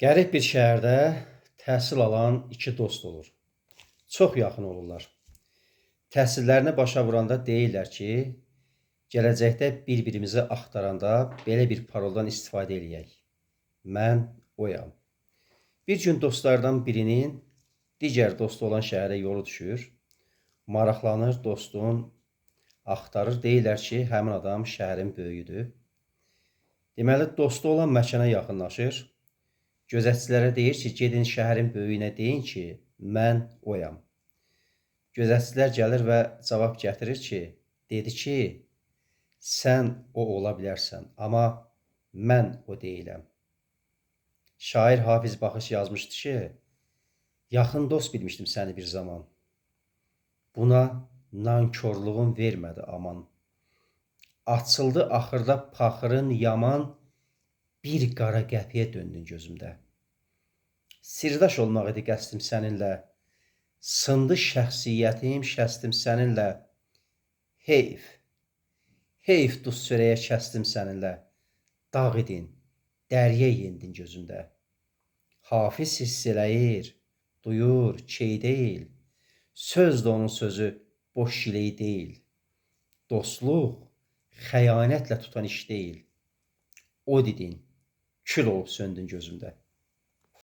Qərib bir şəhərdə təhsil alan iki dost olur. Çox yaxın olurlar. Təhsillərini başa vuranda deyirlər ki, gələcəkdə bir-birimizi axtaranda belə bir paroldan istifadə eləyək. Mən oyam. Bir gün dostlardan birinin digər dostu olan şəhərə yolu düşür. Maraqlanır dostun, axtarır. Deyirlər ki, həmin adam şəhərin böyüyüdür. Deməli, dostu olan məkana yaxınlaşır. Gözətçilərə deyir ki, gedin şəhərin böyüyünə deyin ki, mən oyam. Gözətçilər gəlir və cavab gətirir ki, dedi ki, sən o ola bilərsən, amma mən o deyiləm. Şair Hafiz Baxış yazmışdı ki, yaxın dost bilmişdim səni bir zaman. Buna nankorluğun vermədi aman. Açıldı axırda paxırın yaman, bir qara qəpiyə döndün gözümdə. Sirdaş olmaq idi qəsdim səninlə. Sındı şəxsiyyətim, şəstim səninlə. Heyf, heyf duz çörəyə kəsdim səninlə. Dağ idin, dərya yendin gözümdə. Hafiz hiss eləyir, duyur, key deyil. Söz də onun sözü boş gileyi deyil. Dostluq xəyanətlə tutan iş deyil. O didin, kül olub söndün gözümdə.